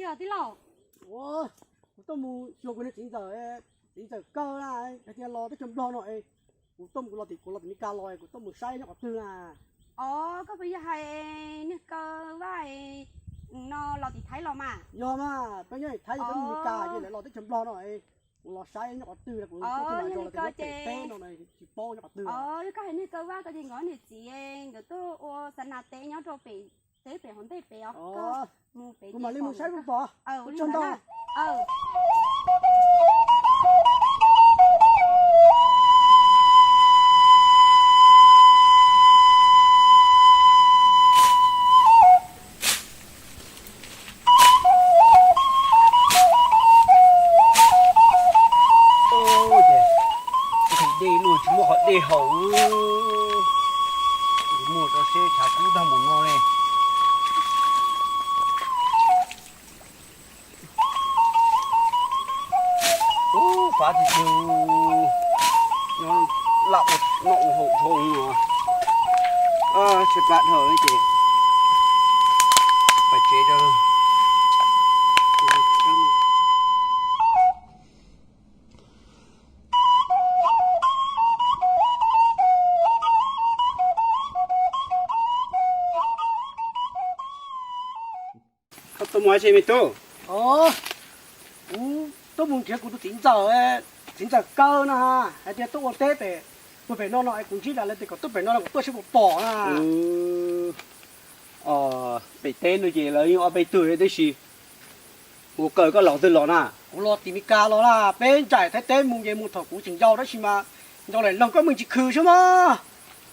Tij laug, kuv tuaj mus xyuas kuv niag txiv ntxawm, txiv ntxawm kawg na, hais tias los teb chaws Nplog no es, kuv tuaj mus, kuv los tim, kuv los tim Meskas los es kuv tuaj mus saib nyob qhov twg na. Os, koj puas yog hais niag Kaw Vaj no los tim Thaib los mas? Yog mas, peb nyob tim Thaib, peb mus Meskas ces lawv los teb chaws Nplog no es, kuv los saib nyob qhov twg na, kuv tuaj mus los tim peb no tsis paub nyob qhov twg. Yog koj hais niag Kaw Vaj ko ces nkawd niag txiv nkawd tuaj ua xa nas teb nyob rau pem teb pem hauv ntej pem os. Koj mus pem, kuv mam li mus saib pom. Ua tsaug ntau. Nqhis dej luaj tsis muaj qhov dej haus, muaj rau seb tshav kub tag mus no ne. Ub, fav tiag tiag, noj ua haum dhau no. Tshaib plab dhau ces pais tsev rau. Koj tuaj mus dab tsi me tub? Kuv tuaj mus nrhiav kuv tus txiv ntxawm, txiv ntxawm Kaw no, hais tias tuaj ua teb pem, tuaj pem no no es kuv ntsib lawv tias kom tuaj pem no no kuv tuaj seb puas pom na. Pem teb no ces lawv yeej ob peb tug thiab tib si. Ua Kaw, koj los twg los na? Kuv los tim Meskas los na, peb ncaim Thaib teb mus ces mus thaum kuv tseem yau tab sis mas yau lawm los koj mus tsis khwv xwb mas.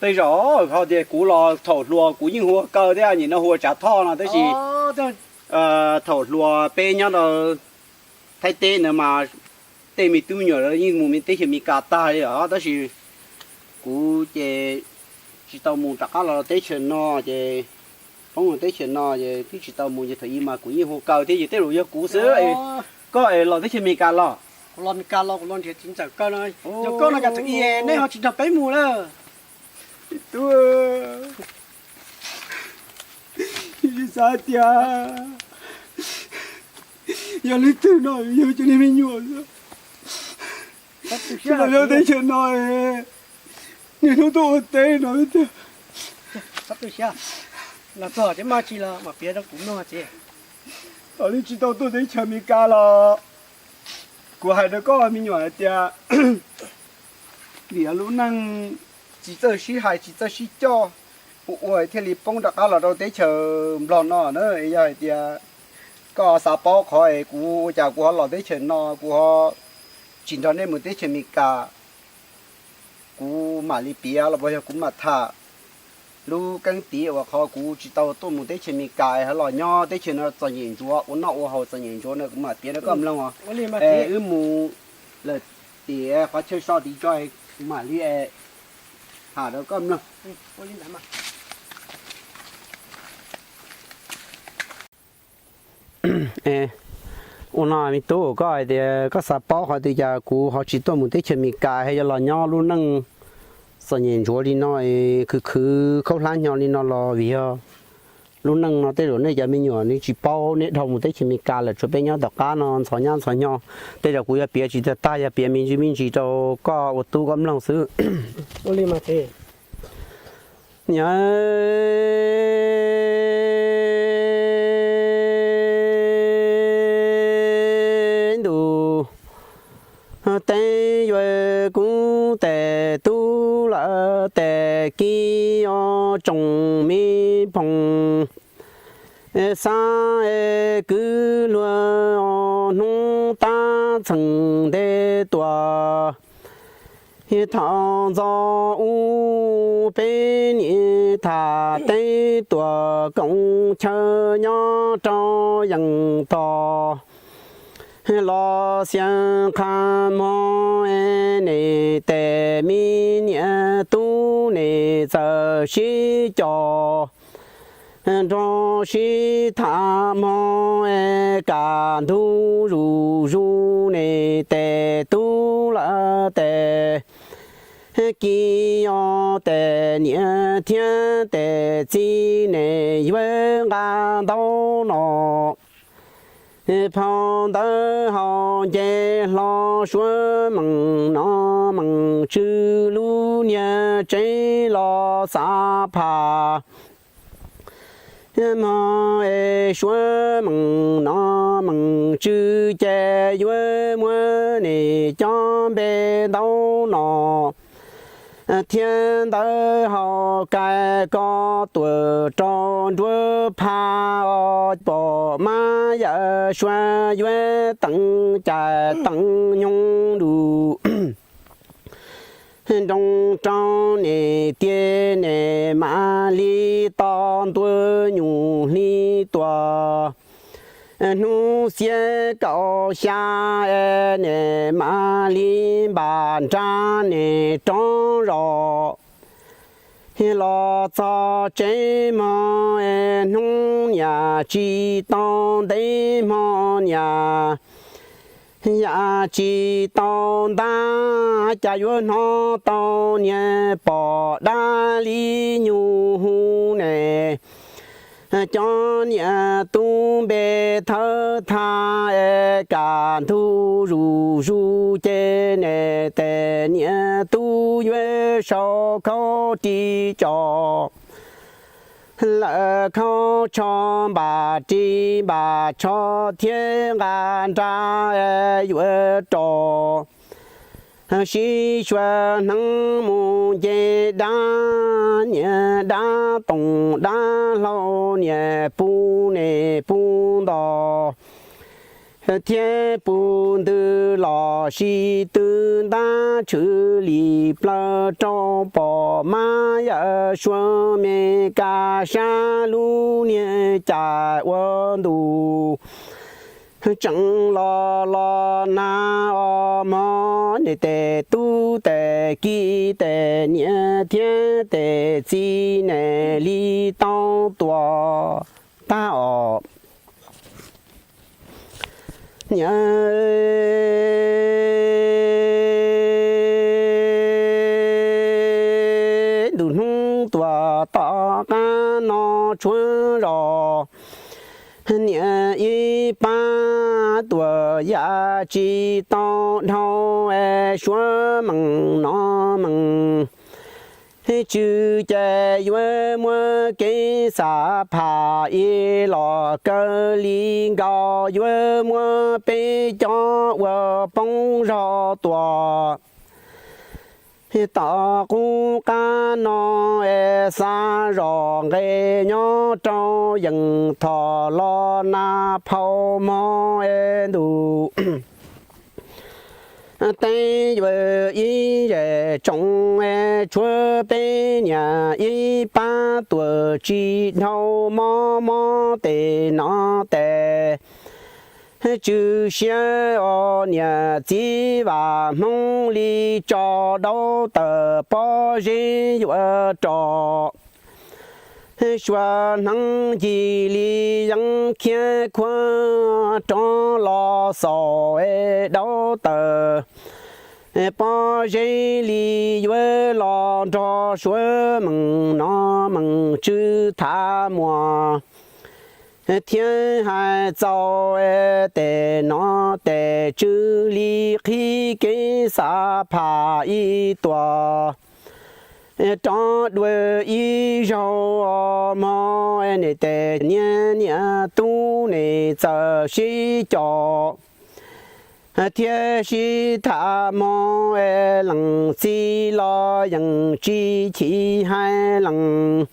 Tej zaum ho tias kuv los thaum hluas kuv yeej hu ua Kaw thiab, nim no hu ua Tsav Thoj no tab sis thaum hluas peb nyob rau Thaib teb ntawd mas tej me tub me nyuam yeej mus teb chaws Meskas tag li os, tab sis kuv ces tsis tau mus rov qab los teb chaws no ces poob teb chaws no ces twb tsis tau mus ces thaum ub mas kuv yeej hu Kaw thiab ces tej zaum yog kuv xwb. Koj es los teb chaws Meskas los? Kuv los Meskas los kuv los nrhiav txiv ntxawm Kaw no, yog koj no cas thaum ub nej ho tsis nrog peb mus lawm? Tub, tsis xav tias yog leej twg no yog cov niag me nyuam xwb. Tsis los nyob teb chaws no, niaj hnub tuaj ua teb no tiag. Los txog ces maj tsis los mam piav rau kuv mloog txiv. Thaum ub tsis tau tuaj teb chaws Meskas los kuv hais rau koj me nyuam hais tias vim lub neej tsis txawj sib hais tsis txawj sib coj, ua ua thiaj li poob rov qab los rau teb chaws Nplog no na. Yog hais tias koj xav paub qhov es kuv ua cas kuv ho los teb chaws no, kuv ho tsis nrog nej mus teb chaws Meskas, kuv mam li piav los puas yog kuv mam tham lub keeb tiv uas qhov kuv tsis tau tuaj mus teb chaws Meskas ho los nyob teb chaws no txom nyem ntsuav, ua noj ua haus txom nyem ntsuav no kuv mam piav rau koj mloog. Wb mus lawm tim qhov chaw so tid tso, kuv mam li tham rau koj mloog. Ua no me tub, koj hais tias koj xav paub qhov twg cas kuv ho tsis tuaj mus teb chaws Meskas, ho yuav los nyob lub neej txom nyem ntsuav li no, khwv khwv khaub hlab hnyo li no los vim yog lub neej no tej zaum nej cov me nyuam nws tsis paub, neb dhau mus teb chaws Meskas lawm, tshuav peb nyob tom qab no ntxhov nyab ntxhov nyo. Tej zaum kuv yuav piav tsis tag tag, yog piav me ntsis me ntsis rau koj ua tub koj mloog xwb. Ua li mas txiv. Nyob ntu teeb yuav kub tes tub lawm tes kib o tsoom me phoom, xab kwv luag hnub tab txheem nte tuaj. Thaum ntxov ub peb niam tham teb tuaj koom chaw nyob rau yeej tog. Los xiam qha mog, nej tes me niam tub nej txawm sib cog nrog sib tham mog, kaj ntug zuj zus nej tes tub lawm tes kib o tes niam thiab tes txiv nej yuav nqa ntau no. Phau ntawv hau nce hlo Suav Meej no Meej Tswb lub niag tsev los xav pham mog es Suav Meej no Meej Tswb ces yuav muab nej cov npe ntaub no thiab ntawv hau kais koj tuaj rau nruab phaj os, pom mab yawm Suav yuav teev cai teev nyoog lus nroo rau nej tiag, nej mam li to ntua nyuj hli tuaj. Hnub xiab kaum xya es nej mam li npaj nra nej rov zos los txog tsev mog es hnub niaj tsis tau ntev mog niaj yam tsis tau ntab, cas yuav hnov tau niag pom dab li nyuj hu ne. Cov niam tub npe thawb thab es kaj ntug zuj zus ces nej tej niam tub yuav sau khaub ris tso lawm khaub tsho npam ris npam tsho thiab nqa nra yuav rau sib suav hneev mus nce dab niam dab toom dab hlau niam pub nej pub nto thiab pub ntws los sis twb ntab tshwm li plaws rau pom mab yawm Suav Mes Kas sab lub niag cai ua ntu tseem los los nag os mog, nej tej tub tej ki tej niam thiab tej txiv nej li tau tuaj tag os. Niam, ntu hnub tuaj tom qab no tshuav zos niam ib pab tuaj yam tsis tau dhau es Suav Meej no Meej Tswb ces yuav muab kev xav pham ib los kaw li nkaus, yuav muab peb cov ua poob zog tuaj tom qub qab no es xa zom nqe nyob rau yeej tho los nag phau mog es ntu teeb yuav ib zej tsoom es tshuav peb niam ib pab tuaj tsis dhau mob mob tej no tes tswv siab os niam txiv vam Hmoob li tso daub tawm pob zeb yuav rau suav hneev ncig li yeeb khiav khuav rov los xaus es daub tawm pob zeb li yuav los nrog Suav Meej no Meej Tswb tham muas thiab hais txaus es tej no tes tswv li qhib kev xav pham ib tuas rov dua ib zaug os mog, nej tej niam niam tub nej txawm sib cog thiab sib tham mog es leej txiv los yeej tsis chim hais leej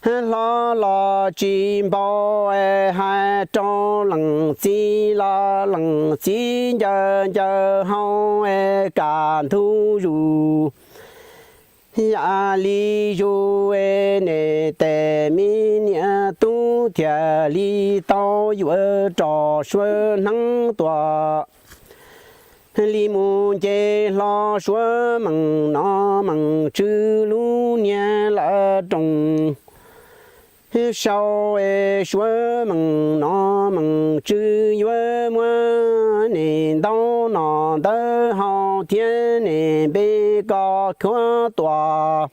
hlob los tsis npau es hais rau leej txiv los leej txiv ncaws ncaws hau es kaj ntug zus yam li zus es nej tej me niam tub thiaj li tau yuav rau suav hneev tuaj li mus nce hlo Suav Meej no Meej Tswb lub niag lawv rooj sau es Suav Meej no Meej Tswb yuav muab nej ntaub no ntawv hau thiab nej npe koj khuav tuaj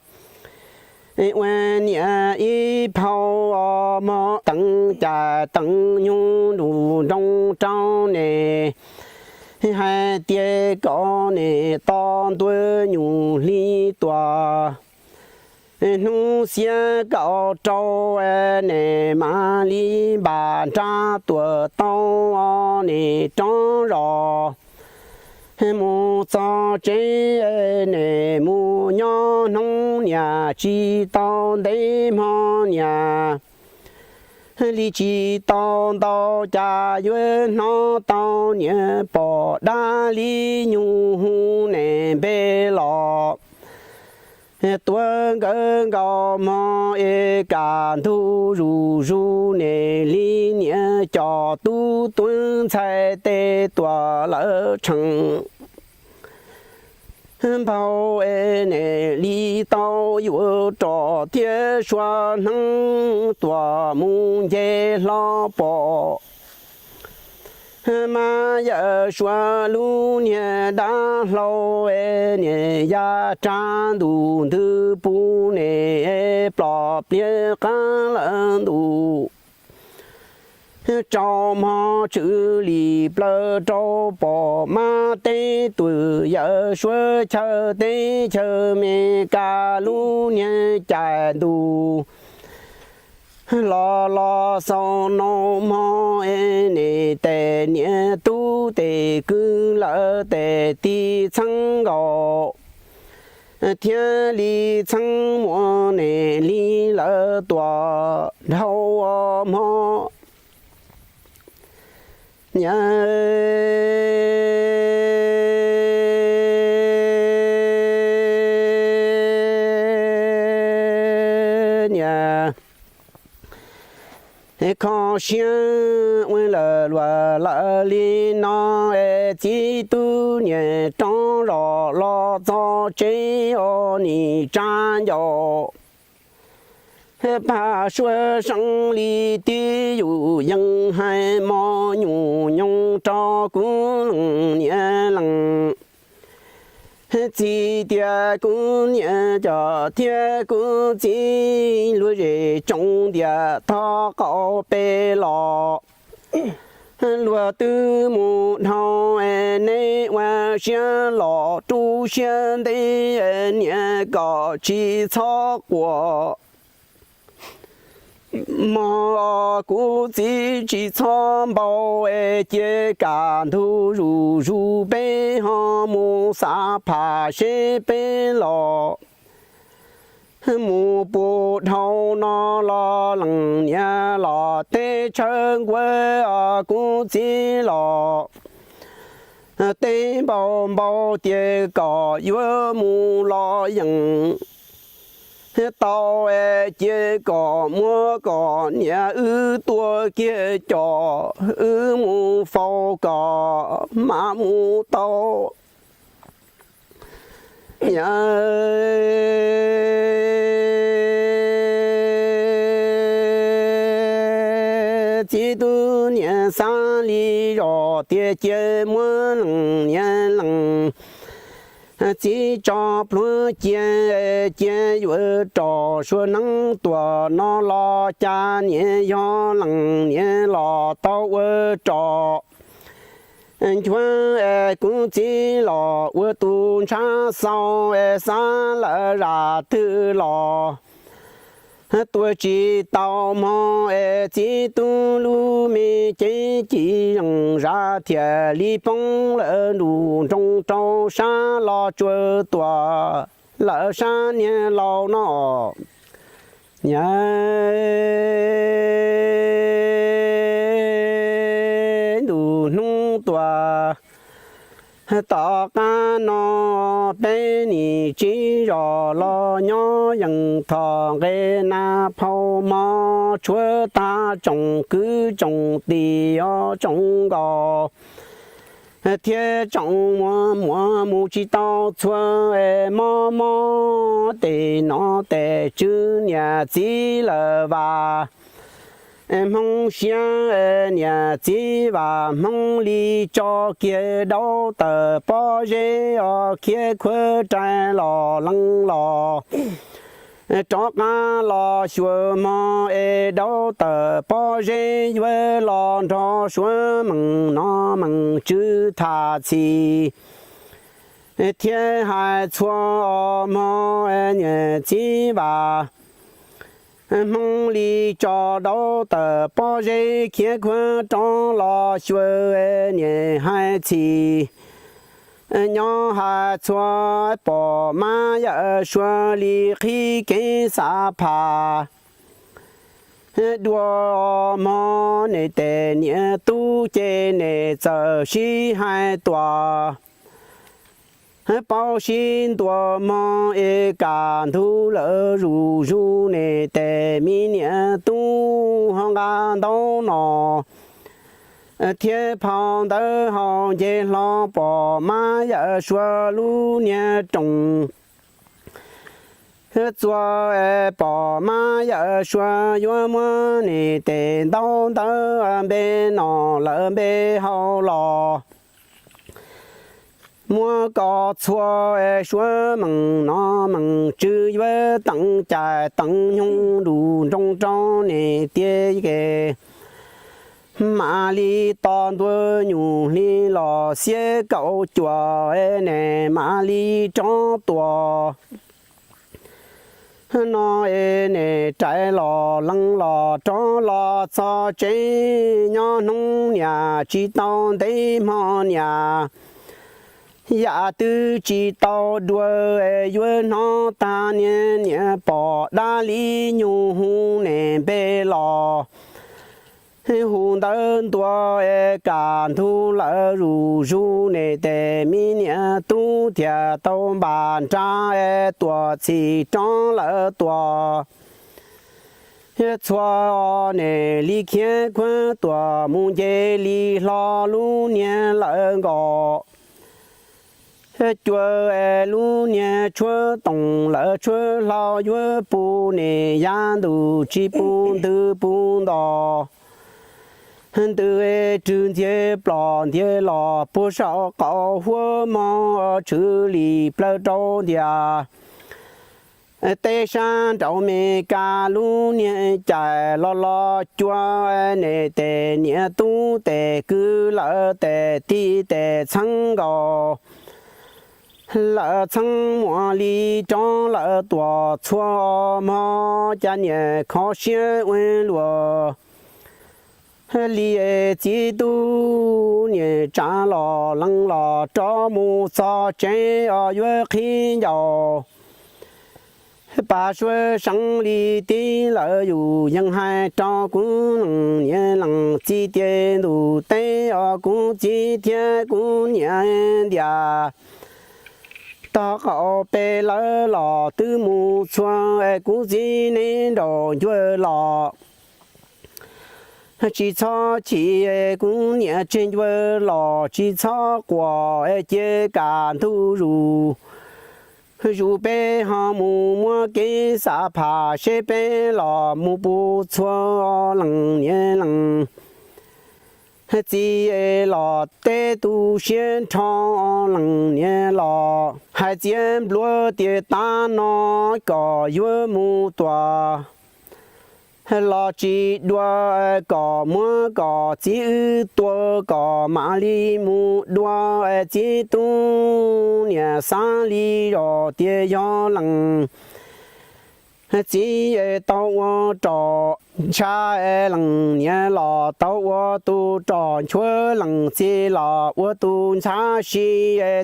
Ua niam ib phau mog, teev cas teev nyuj nruj nroo rau ne, hais tias kom ne tos ntua nyuj hli tuaj, hnub xiab kaum rau ne mam li npaj nra tuaj tau ne rov zos. Mus txog tsev ne mus nyob hnub niam tsis tau ntev hmo niam li tsis tau ntau cas yuav hnov tau niam pom dab li nyuj hu ne npe los. Tuaj nkawd nkaus hmo es kaj ntug zuj zus ne li niam coj tub tuab ntxhais tes tuaj lawv tshee nphau es ne li tau yuav roj thiab sua hneev tuaj mus nce hlo pom. Mas yawm suav lub niag dab hlau es niam ya rab ntuj ntws pub ne plom pliav qab lawm ntuj. Rau hmo tswv li plaws rau pom mas teb tug yawm suav chaw teb chaw Mes Kas lub niag cais ntuj los los xaus no hmo es ne tes niam tub tes kwv lawv tes tij txheeb nkaus thiab li txheeb muam ne li lawv tuaj dhau hmo niam niam kho siab ua lawm luag lawm li no es txiv tub niam rov zos los txog tsev os nim tsa ncauj paj suav seeb li tib yus yees hais mos nyuj nyoos rau kuv leej niam leej txiv tias kuv niam cov thiab kuv txiv lub zej tsoom ntiag thov qaum pem los. Luag twb mus dhau es neb ua siab los rub siab ntev, niam koj tsis txhob quaj mog, kuv txiv tsis txhob npau es cia kaj ntug zuj zus peb ho mus xav phaj seb peb los mus puag dhau no los leej niam los teb tshawb nkuav os, kuv txiv los teb npau npau tias kom yuav mus los yeem tau es cia kom muab kom niam wb tua kiag coj wb mus faus kom mam mus tau. Txiv tub niam xav li zos tias cia muab leej niam leej txiv tso plhuav cia, cia yuav roj sua neeb tuaj no los cas niam yog leej niam los tau ua roj nchuav es kuv txiv los ua tus ntshav xaus es xav lawm zaj twg los tuaj tsis tau mog es txiv tub lub me cev ci zeej zaj thiaj li poob lawm nruj nroo rau sab los tsuas tuaj lawm sab niag laus no. Niam, ntuj hnub tuaj tom qab no peb nim tsiv zos los nyob yeej thom nqe nas phau mog tshuav tag tsoom kwv tsoom tij os tsoom nkauj thiab tsoom muam muam mus tsis tau txhua es mob mob tes no tes tswv niam txiv lawm vas. Hmoob siab niam txiv vam Hmoob li tso kiag daub tawm pob zeb os khiav khuav rais los lees los Rov qab los xyuas mog es daub tawm pob zeb yuav los nrog suav meem no meem tswv tham txhis thiab hais txhua mog niam txiv vam. Hmoob li tso daub tawm pob zeb khiav khuab rov los xyuas niam hais txhis. Nyob hais txhua pom mab yawm suav li qhib kev xav pham dua mog, niam tes niam tub ces niam txawm sib hais tuam. Paub sib ntua mog es kam ntug lawm zuj zus, niam tes me niam tub ho nqa ntaub no thiab phau ntawv hau nce hlo pom mab yawm suav lub niag rooj txua. Pom mab yawm suav yuav muab niam tes ntaub ntawv npe no lawm npe hau los muab koj txhua suav meem no meem tswv yuav teev cai teev nyoog nruj nroo rau niam tiag ke. Mam li tos ntua nyuam hli los xiab kaum cuam, niam mam li rov tuaj. No es niam rais los lees los rov los txog tsev, nyob hnub niam tsis tau ntev hmo niam yam twb tsis tau dua, yuav hnov tag niag niam pom dab li nyuj hu niam npe los. Hu ntawv ntua es kam ntug lawm zuj zus, niam tes me niam tub thiaj tau npam nra es tuam txhim rov lawm tuaj. Txhua niam li khiav khuab tuam mus nce li hlo lub niag lawv nkaus cua es lub niag tshuab toom lawv tshuab hlau yuav pub niam yav ntuj tsis pub ntws pub nto. Ntws rwg ntxiag plos ntiag los puag saum qaum huab mog tshwm li plawv rau ntiag. Teb sab nraud Mes Kas lub niag cais los los cua, niam tes niam tub tes kwv lawv tes tij tes txheeb nkaus. Lawv txheeb muaj li rov lawm tuaj txhua mog, cas niam kho siab ua luaj. Li txiv tub niam tsav los lees los rov mus txog tsev os yuav qhib ncaus. Pas suav seev li tib lawv yus yeej hais rau kuv lees niam lees txiv tias ntuj teb os kuv txiv thiab kuv niam ntiag. Tog qaum pem lawv los twb mus txhua, kuv txiv neb nraum ncuav los tsis txhob chim, kuv niam tseg ncuav los tsis txhob quaj, cia kam ntug zuj zus peb ho mus muab kev xav pham seb peb los mus puas txhua lees niam lees txiv los teb tu siab nrho lees niam los hais txiav npluav tias tav no kom yuav mus tuaj los tsis dua, kom muab kom txiv wb tua kom mam li mus dua. Txiv tub niam xav li zos tias yog lees txiv tau ua rog ntsha, lees niam los tau ua tus rog nchuav, lees txiv los ua tus ntshav si.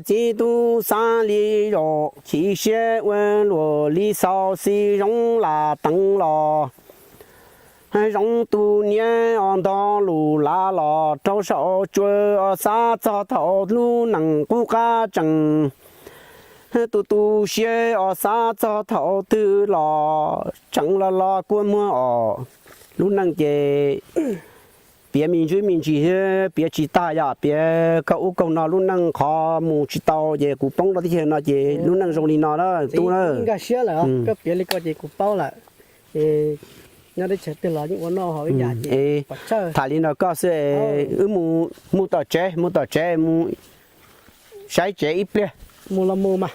Txiv tub xav li zos chim siab ua luaj li xaus xis zoov lam teev los zoov tus niam os ntog lus lav los rau saum tsua os xav txog thaum lub neej qub qab tsees. Tu tu siab os xav txog thaum twg los tseem los los kua muag os. Lub neej ces piav me ntsis me ntsis thiab piav tsis tag yom, piav kaug ub kaug no lub neej qhov mus tsis tau ces kuv poob rau teb chaws no ces lub neej zoo li no na tub na. Nkag siab lawm, koj piav li ko ces kuv paub lawm. Nyob teb chaws twg los yeej ua noj haus ib yam ces tham li no koj xwb, wb mus tom tsev, mus tom tsev mus saib tsev ib pliag. Mus los mus mas.